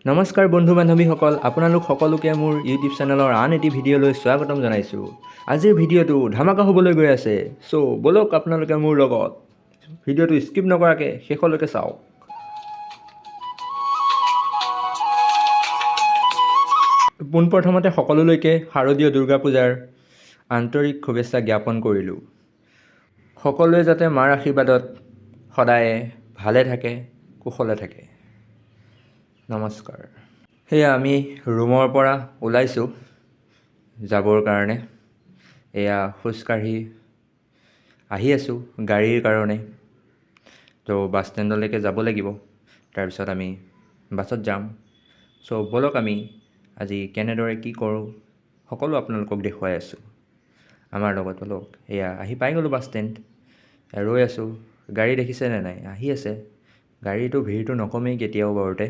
নমস্কাৰ বন্ধু বান্ধৱীসকল, আপোনালোক সকলোকে মোৰ ইউটিউব চেনেলৰ আন এটি ভিডিঅ'লৈ স্বাগতম জনাইছোঁ। আজিৰ ভিডিঅ'টো ধামাকা হ'বলৈ গৈ আছে। চ' ব'লক, আপোনালোকে মোৰ লগত ভিডিঅ'টো স্কিপ নকৰাকৈ শেষলৈকে চাওক। পোনপ্ৰথমতে সকলোলৈকে শাৰদীয় দুৰ্গা পূজাৰ আন্তৰিক শুভেচ্ছা জ্ঞাপন কৰিলোঁ। সকলোৱে যাতে মাৰ আশীৰ্বাদত সদায়ে ভালে থাকে, কুশলে থাকে। নমস্কাৰ। সেয়া আমি ৰুমৰ পৰা ওলাইছোঁ যাবৰ কাৰণে। এয়া খোজকাঢ়ি আহি আছোঁ গাড়ীৰ কাৰণে। তো বাছ ষ্টেণ্ডলৈকে যাব লাগিব, তাৰপিছত আমি বাছত যাম। চ' ব'লক, আমি আজি কেনেদৰে কি কৰোঁ সকলো আপোনালোকক দেখুৱাই আছোঁ। আমাৰ লগত ব'লক। এয়া আহি পাই গ'লোঁ বাছ ষ্টেণ্ড, ৰৈ আছোঁ। গাড়ী দেখিছেনে নাই? আহি আছে গাড়ীটো। ভিৰটো নকমেই কেতিয়াও বাৰুতে।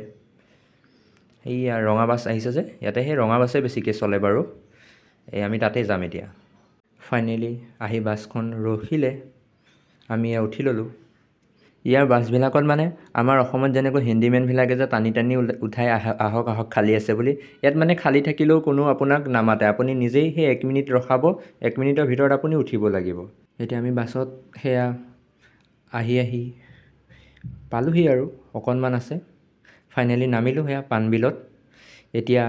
সেইয়া ৰঙা বাছ আহিছে যে, ইয়াতে সেই ৰঙা বাছেই বেছিকৈ চলে বাৰু। এই আমি তাতেই যাম এতিয়া। ফাইনেলি আহি বাছখন ৰখিলে, আমি এয়া উঠি ল'লোঁ। ইয়াৰ বাছবিলাকত মানে আমাৰ অসমত যেনেকৈ হেণ্ডিমেনবিলাকে যে টানি টানি উঠাই, আহক আহক, খালী আছে বুলি, ইয়াত মানে খালী থাকিলেও কোনো আপোনাক নামাতে। আপুনি নিজেই সেই 1 মিনিট ৰখাব, 1 মিনিটৰ ভিতৰত আপুনি উঠিব লাগিব। এতিয়া আমি বাছত সেয়া আহি আহি পালোহি আৰু অকণমান আছে। ফাইনেলি নামিলোঁ সেয়া পাণবিলত। এতিয়া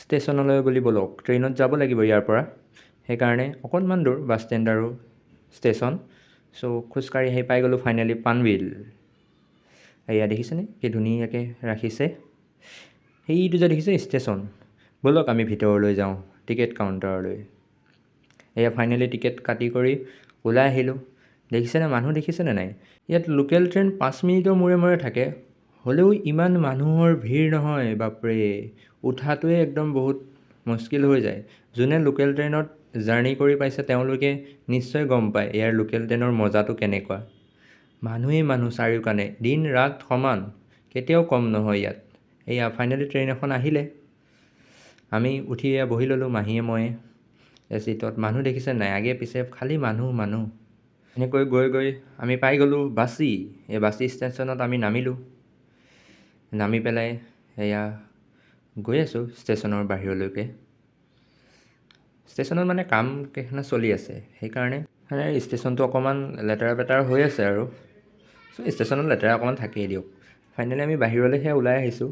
ষ্টেচনলৈ বুলি ব'লক, ট্ৰেইনত যাব লাগিব ইয়াৰ পৰা। সেইকাৰণে অকণমান দূৰ বাছ ষ্টেণ্ড আৰু ষ্টেচন। চ' খোজকাঢ়ি আহি পাই গ'লোঁ ফাইনেলি পাণবিল। এয়া দেখিছেনে, কি ধুনীয়াকৈ ৰাখিছে। সেইটো যে দেখিছে ষ্টেচন। ব'লক, আমি ভিতৰলৈ যাওঁ টিকেট কাউণ্টাৰলৈ। এয়া ফাইনেলি টিকেট কাটি কৰি ওলাই আহিলোঁ। দেখিছেনে মানুহ, দেখিছেনে নাই? ইয়াত লোকেল ট্ৰেইন 5 মিনিটৰ মূৰে মূৰে থাকে, হ'লেও ইমান মানুহৰ ভিৰ নহয়। বাপৰে, উঠাটোৱে একদম বহুত মুস্কিল হৈ যায়। যোনে লোকেল ট্ৰেইনত জাৰ্ণি কৰি পাইছে, তেওঁলোকে নিশ্চয় গম পায় ইয়াৰ লোকেল ট্ৰেইনৰ মজাটো কেনেকুৱা। মানুহেই মানুহ চাৰিওকাণে, দিন ৰাত সমান, কেতিয়াও কম নহয় ইয়াত। এয়া ফাইনেলি ট্ৰেইন এখন আহিলে, আমি উঠি এয়া বহি ল'লোঁ মাহীয়ে ময়ে চিটত। মানুহ দেখিছে নাই? আগে পিছে খালী মানুহ মানুহ। এনেকৈ গৈ গৈ আমি পাই গ'লোঁ বাচি। এই বাচি ষ্টেচনত আমি নামিলোঁ। নামি পেলাই এয়া গৈ আছোঁ ষ্টেচনৰ বাহিৰলৈকে। ষ্টেচনত মানে কাম কেইখনমান চলি আছে, সেইকাৰণে মানে ষ্টেচনটো অকণমান লেতেৰা পেতেৰা হৈ আছে আৰু। চ' ষ্টেচনত লেতেৰা অকণমান থাকেই দিয়ক। ফাইনেলি আমি বাহিৰলৈ সেয়া ওলাই আহিছোঁ।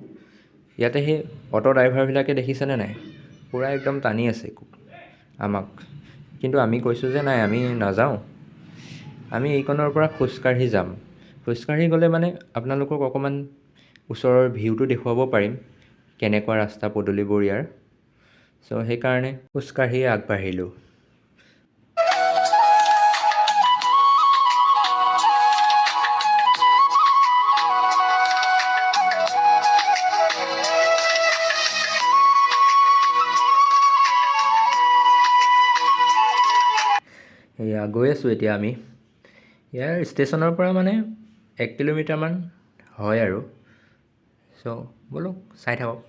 ইয়াতে সেই অ'টো ড্ৰাইভাৰবিলাকে দেখিছেনে নাই, পূৰা একদম টানি আছে আমাক। কিন্তু আমি কৈছোঁ যে নাই, আমি নাযাওঁ, আমি এইকণৰ পৰা খোজকাঢ়ি যাম। খোজকাঢ়ি গ'লে মানে আপোনালোকক অকণমান ওচৰৰ ভিউটো দেখুৱাব পাৰিম, কেনেকুৱা ৰাস্তা পদূলিবোৰ ইয়াৰ। চ' সেইকাৰণে খোজকাঢ়িয়ে আগবাঢ়িলোঁ। এয়া গৈ আছোঁ এতিয়া আমি। ইয়াৰ ষ্টেচনৰ পৰা মানে 1 কিলোমিটাৰমান হয় আৰু। চ' ব'লক, চাই থাকক।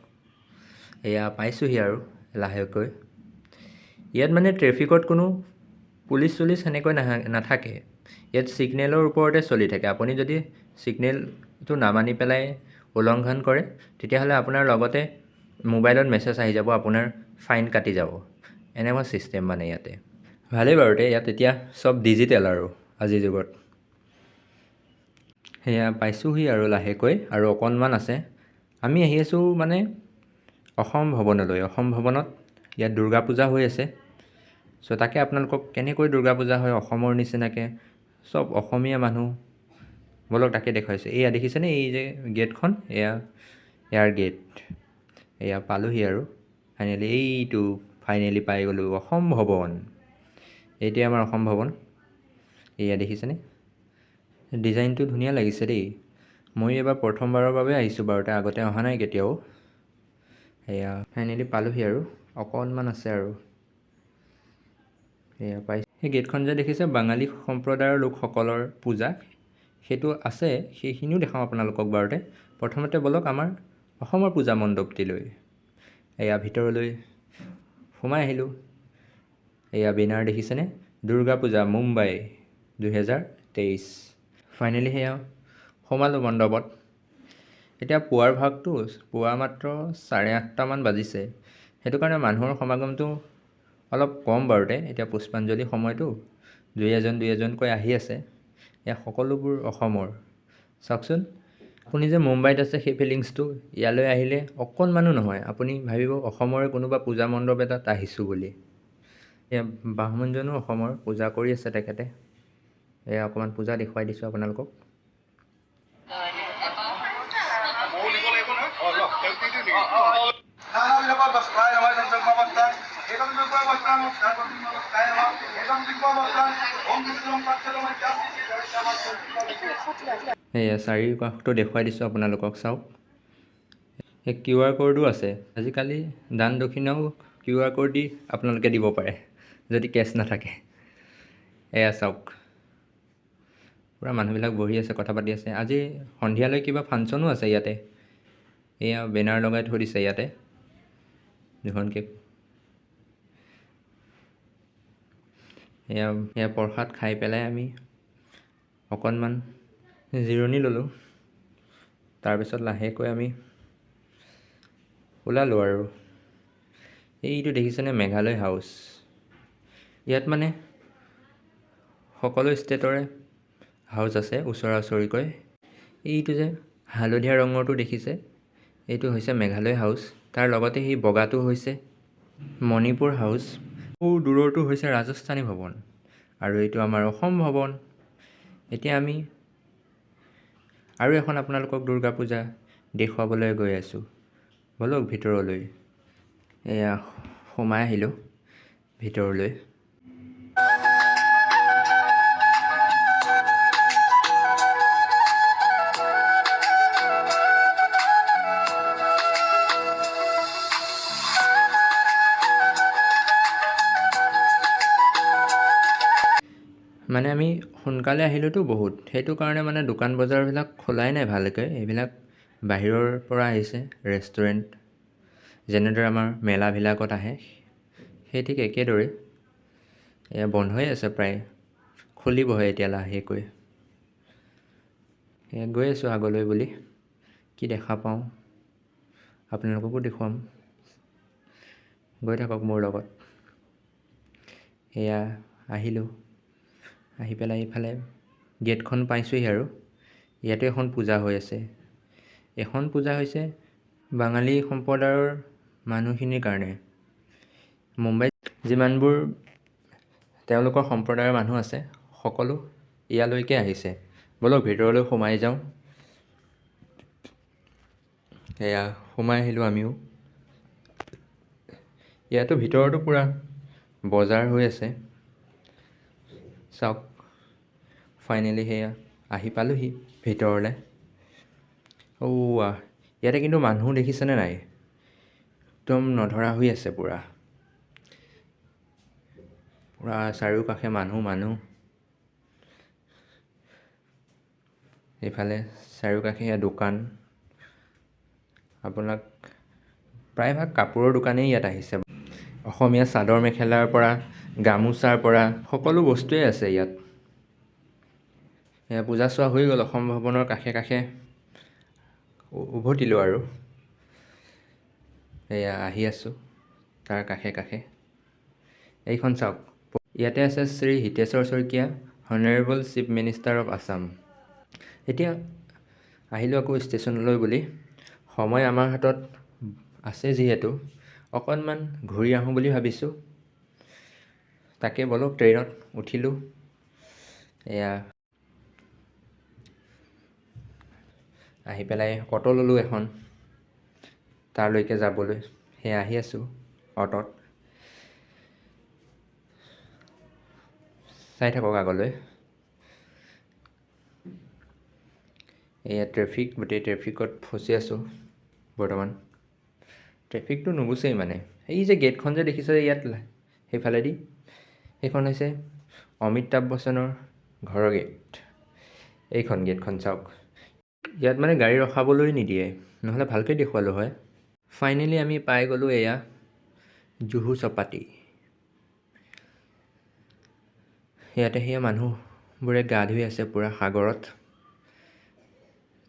এয়া পাইছোঁহি আৰু লাহেকৈ। ইয়াত মানে ট্ৰেফিকত কোনো পুলিচ চুলিচ সেনেকৈ নাথাকে। ইয়াত ছিগনেলৰ ওপৰতে চলি থাকে। আপুনি যদি ছিগনেলটো নামানি পেলাই উলংঘন কৰে, তেতিয়াহ'লে আপোনাৰ লগতে মোবাইলত মেছেজ আহি যাব, আপোনাৰ ফাইন কাটি যাব। এনেকুৱা ছিষ্টেম মানে ইয়াতে। ভালেই বাৰু তে, ইয়াত এতিয়া চব ডিজিটেল আৰু আজিৰ যুগত। সেয়া পাইছোঁহি আৰু লাহেকৈ, আৰু অকণমান আছে। আমি আহি আছোঁ মানে অসম ভৱনলৈ। অসম ভৱনত ইয়াত দুৰ্গা পূজা হৈ আছে। চ' তাকে আপোনালোকক কেনেকৈ দুৰ্গা পূজা হয় অসমৰ নিচিনাকৈ, চব অসমীয়া মানুহ, ব'লক তাকে দেখুৱাইছোঁ। এয়া দেখিছেনে, এই যে গেটখন, এয়া ইয়াৰ গেট। এয়া পালোহি আৰু ফাইনেলি। এইটো ফাইনেলি পাই গ'লোঁ অসম ভৱন। এইটোৱে আমাৰ অসম ভৱন। এয়া দেখিছেনে, ডিজাইনটো ধুনীয়া লাগিছে দেই। ময়ো এবাৰ প্ৰথমবাৰৰ বাবে আহিছোঁ বাৰু, আগতে অহা নাই কেতিয়াও। এয়া ফাইনেলি পালোহি আৰু অকণমান আছে আৰু। এয়া পাই সেই গেটখন যে দেখিছে, বাঙালী সম্প্ৰদায়ৰ লোকসকলৰ পূজা সেইটো আছে, সেইখিনিও দেখাওঁ আপোনালোকক বাৰুতে। প্ৰথমতে ব'লক আমাৰ অসমৰ পূজা মণ্ডপটিলৈ। এয়া ভিতৰলৈ সোমাই আহিলোঁ। এয়া বেনাৰ দেখিছেনে, দুৰ্গা পূজা মুম্বাই 2023। ফাইনেলি সেয়া সোমালোঁ মণ্ডপত। এতিয়া পুৱাৰ ভাগটো, পুৱা মাত্ৰ 8:30মান বাজিছে। সেইটো কাৰণে মানুহৰ সমাগমটো অলপ কম বাৰুতে। এতিয়া পুষ্পাঞ্জলি সময়টো দুই এজন দুই এজনকৈ আহি আছে। এয়া সকলোবোৰ অসমৰ। চাওকচোন, আপুনি যে মুম্বাইত আছে সেই ফিলিংছটো ইয়ালৈ আহিলে অকণমানো নহয়। আপুনি ভাবিব অসমৰে কোনোবা পূজা মণ্ডপ এটাত আহিছোঁ বুলি। এয়া ব্ৰাহ্মণজনো অসমৰ, পূজা কৰি আছে তেখেতে। এয়া অকণমান পূজা দেখুৱাই দিছোঁ আপোনালোকক। এয়া চাৰিওকাষটো দেখুৱাই দিছোঁ আপোনালোকক, চাওক। এই কিউ আৰ ক'ডো আছে। আজিকালি দান দক্ষিণাও কিউ আৰ ক'ড দি আপোনালোকে দিব পাৰে যদি কেছ নাথাকে। এয়া চাওক, পূৰা মানুহবিলাক বহি আছে, কথা পাতি আছে। আজি সন্ধিয়ালৈ কিবা ফাংচনো আছে ইয়াতে। এয়া বেনাৰ লগাই থৈ দিছে ইয়াতে দুখনকৈ। এয়া এয়া প্ৰসাদ খাই পেলাই আমি অকণমান জিৰণি ল'লোঁ। তাৰপিছত লাহেকৈ আমি ওলালোঁ আৰু। এইটো দেখিছেনে মেঘালয় হাউচ। ইয়াত মানে সকলো ষ্টেটৰে হাউচ আছে ওচৰা ওচৰিকৈ। এইটো যে হালধীয়া ৰঙৰটো দেখিছে, এইটো হৈছে মেঘালয় হাউচ। তাৰ লগতে সেই বগাটো হৈছে মণিপুৰ হাউচ। দূৰৰটো হৈছে ৰাজস্থানী ভৱন আৰু এইটো আমাৰ অসম ভৱন। এতিয়া আমি আৰু এখন আপোনালোকক দুৰ্গা পূজা দেখুৱাবলৈ গৈ আছোঁ। ব'লক ভিতৰলৈ। এয়া সোমাই আহিলোঁ ভিতৰলৈ। মানে আমি সোনকালে আহিলোঁতো বহুত, সেইটো কাৰণে মানে দোকান বজাৰবিলাক খোলাই নাই ভালকৈ। এইবিলাক বাহিৰৰ পৰা আহিছে ৰেষ্টুৰেণ্ট, যেনেদৰে আমাৰ মেলাবিলাকত আহে সেই ঠিক একেদৰে। এয়া বন্ধই আছে প্ৰায়, খুলিবহে এতিয়া লাহেকৈ। এয়া গৈ আছোঁ আগলৈ বুলি, কি দেখা পাওঁ আপোনালোককো দেখুৱাম। গৈ থাকক মোৰ লগত। এয়া আহিলোঁ, আহি পেলাই এইফালে গেটখন পাইছোঁহি আৰু। ইয়াতে এখন পূজা হৈ আছে। এখন পূজা হৈছে বাঙালী সম্প্ৰদায়ৰ মানুহখিনিৰ কাৰণে। মুম্বাইত যিমানবোৰ তেওঁলোকৰ সম্প্ৰদায়ৰ মানুহ আছে সকলো ইয়ালৈকে আহিছে। ব'লক ভিতৰলৈ সোমাই যাওঁ। এয়া সোমাই আহিলোঁ আমিও। ইয়াতো ভিতৰতো পূৰা বজাৰ হৈ আছে। চাওক, ফাইনেলি সেয়া আহি পালোহি ভিতৰলৈ। ঔৱা, ইয়াতে কিন্তু মানুহ দেখিছেনে নাই, একদম নধৰা হৈ আছে পূৰা। পূৰা চাৰিওকাষে মানুহ মানুহ। এইফালে চাৰিওকাষে সেয়া দোকান। আপোনাক প্ৰায়ভাগ কাপোৰৰ দোকানেই ইয়াত আহিছে। অসমীয়া চাদৰ মেখেলাৰ পৰা গামোচাৰ পৰা সকলো বস্তুৱেই আছে ইয়াত। এয়া পূজা চোৱা হৈ গ'ল। অসম ভৱনৰ কাষে কাষে উভতিলোঁ আৰু। এয়া আহি আছোঁ তাৰ কাষে কাষে। এইখন চাওক, ইয়াতে আছে Shri Hiteswar Saikia, honourable chief minister of Assam. এতিয়া আহিলোঁ আকৌ ষ্টেচনলৈ বুলি। সময় আমাৰ হাতত আছে যিহেতু অকণমান ঘূৰি আহোঁ বুলি ভাবিছোঁ। তাকে ব'লক ট্ৰেইনত উঠিলোঁ। এয়া আহি পেলাই অ'টো ল'লোঁ এখন তালৈকে যাবলৈ। সেয়া আহি আছোঁ অ'টোত। চাই থাকক আগলৈ। এয়া ট্ৰেফিক, গোটেই ট্ৰেফিকত ফচি আছোঁ বৰ্তমান। ট্ৰেফিকটো নুগুচেই মানে। এই যে গেটখন যে দেখিছে ইয়াত সেইফালেদি, সেইখন হৈছে অমিতাভ বচ্চনৰ ঘৰৰ গেট। এইখন গেটখন চাওক। ইয়াত মানে গাড়ী ৰখাবলৈ নিদিয়ে, নহ'লে ভালকৈ দেখুৱালোঁ হয়। ফাইনেলি আমি পাই গ'লোঁ এয়া জুহু চৌপাটি। ইয়াতে সেয়া মানুহবোৰে গা ধুই আছে পূৰা সাগৰত।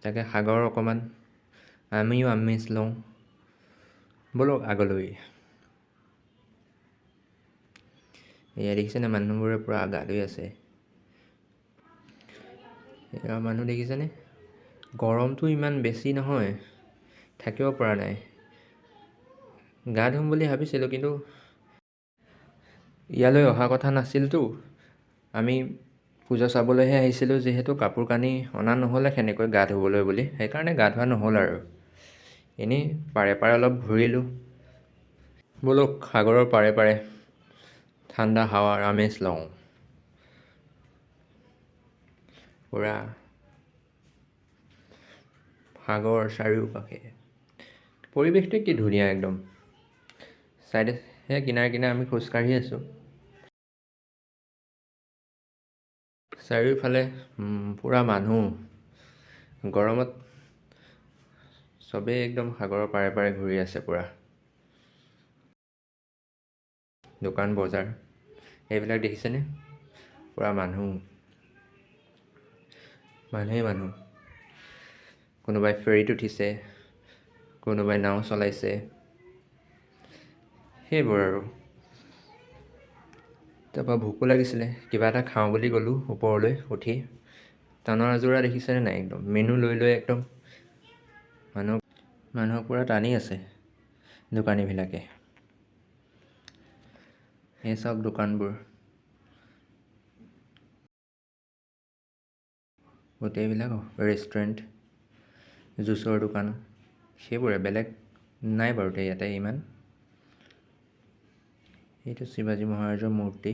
তাকে সাগৰৰ অকণমান আমিও আমেজ লওঁ। ব'লক আগলৈ। এয়া দেখিছেনে, মানুহবোৰে পূৰা গা ধুই আছে। এয়া মানুহ দেখিছেনে? গৰমটো ইমান বেছি নহয়, থাকিব পৰা নাই। গা ধুম বুলি ভাবিছিলোঁ, কিন্তু ইয়ালৈ অহা কথা নাছিলতো। আমি পূজা চাবলৈহে আহিছিলোঁ, যিহেতু কাপোৰ কানি অনা নহ'লে সেনেকৈ গা ধুবলৈ বুলি, সেইকাৰণে গা ধোৱা নহ'ল আৰু। এনেই পাৰে পাৰে অলপ ঘূৰিলোঁ। ব'লক সাগৰৰ পাৰে পাৰে ঠাণ্ডা হাৱাৰ আমেজ লওঁ। পূৰা সাগৰ চাৰিওকাষে, পৰিৱেশটোৱে কি ধুনীয়া একদম। চাইডে সেয়া কিনাৰে কিনাৰে আমি খোজকাঢ়ি আছোঁ। চাৰিওফালে পূৰা মানুহ। গৰমত চবেই একদম সাগৰৰ পাৰে পাৰে ঘূৰি আছে পূৰা। দোকান বজাৰ এইবিলাক দেখিছেনে? পূৰা মানুহ, মানুহেই মানুহ। কোনোবাই ফেৰীত উঠিছে, কোনোবাই নাও চলাইছে, সেইবোৰ আৰু। তাৰপৰা ভোকো লাগিছিলে, কিবা এটা খাওঁ বুলি গ'লোঁ ওপৰলৈ উঠি। টানৰ আজোৰা দেখিছেনে নাই? একদম মেনু লৈ লৈ একদম মানুহক পূৰা টানি আছে দোকানীবিলাকে। এই চাওক দোকানবোৰ, গোটেইবিলাক ৰেষ্টুৰেণ্ট, জুচৰ দোকান, সেইবোৰে, বেলেগ নাই বাৰু ইয়াতে ইমান। এইটো শিৱাজী মহাৰাজৰ মূৰ্তি।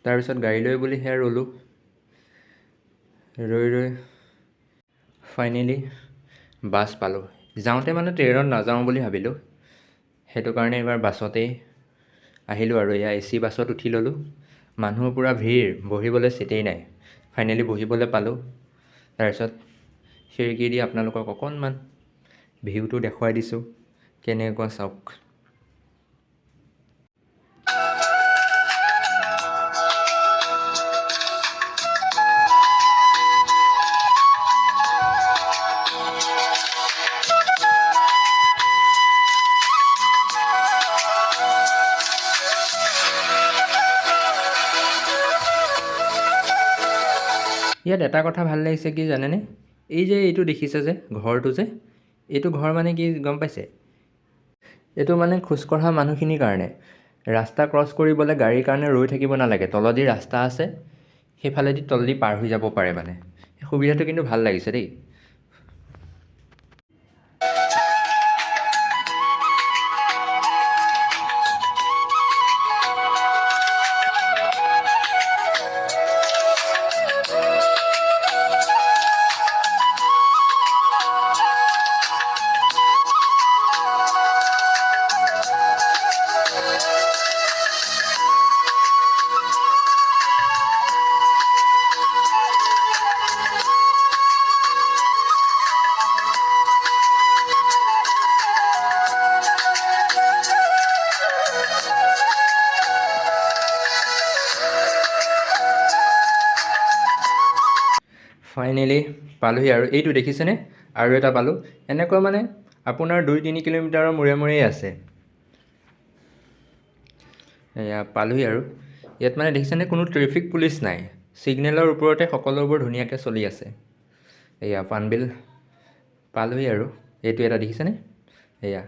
তাৰপিছত গাড়ী লৈ বুলি সেয়া ৰ'লোঁ। ৰৈ ৰৈ ফাইনেলি বাছ পালোঁ। যাওঁতে মানে ট্ৰেইনত নাযাওঁ বুলি ভাবিলোঁ, সেইটো কাৰণে এইবাৰ বাছতেই আহিলোঁ আৰু। এয়া এ চি বাছত উঠি ল'লোঁ। মানুহ পূৰা ভিৰ, বহিবলৈ চিটেই নাই। ফাইনেলি বহিবলৈ পালোঁ। তাৰপিছত খিৰিকী দি আপোনালোকক অকণমান ভিউটো দেখুৱাই দিছোঁ, কেনেকুৱা চাওক। ইয়াত এটা কথা ভাল লাগিছে কি জানেনে? এই যে এইটো দেখিছে যে ঘৰটো যে, এইটো ঘৰ মানে কি গম পাইছে? এইটো মানে খোজকঢ়া মানুহখিনিৰ কাৰণে। ৰাস্তা ক্ৰছ কৰিবলৈ গাড়ীৰ কাৰণে ৰৈ থাকিব নালাগে, তলেদি ৰাস্তা আছে, সেইফালেদি তলেদি পাৰ হৈ যাব পাৰে মানে। সেই সুবিধাটো কিন্তু ভাল লাগিছে দেই। ফাইনেলি পালোহি আৰু। এইটো দেখিছেনে? আৰু এটা পালোঁ। এনেকুৱা মানে আপোনাৰ 2-3 কিলোমিটাৰৰ মূৰে মূৰেই আছে। এয়া পালোহি আৰু। ইয়াত মানে দেখিছেনে কোনো ট্ৰেফিক পুলিচ নাই, ছিগনেলৰ ওপৰতে সকলোবোৰ ধুনীয়াকৈ চলি আছে। এয়া পাণবিল পালোহি আৰু। এইটো এটা দেখিছেনে? এয়া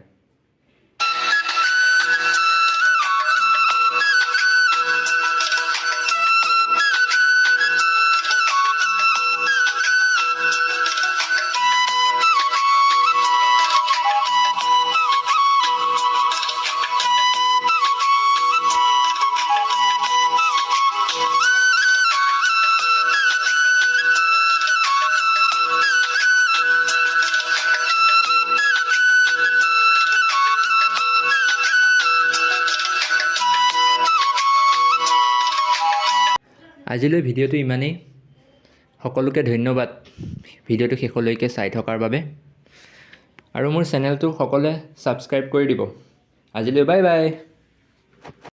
আজিলৈ ভিডিঅ'টো ইমানেই। সকলোকে ধন্যবাদ ভিডিঅ'টো শেষলৈকে চাই থকাৰ বাবে। আৰু মোৰ চেনেলটো সকলোৱে ছাবস্ক্ৰাইব কৰি দিব। আজিলৈ বাই বাই।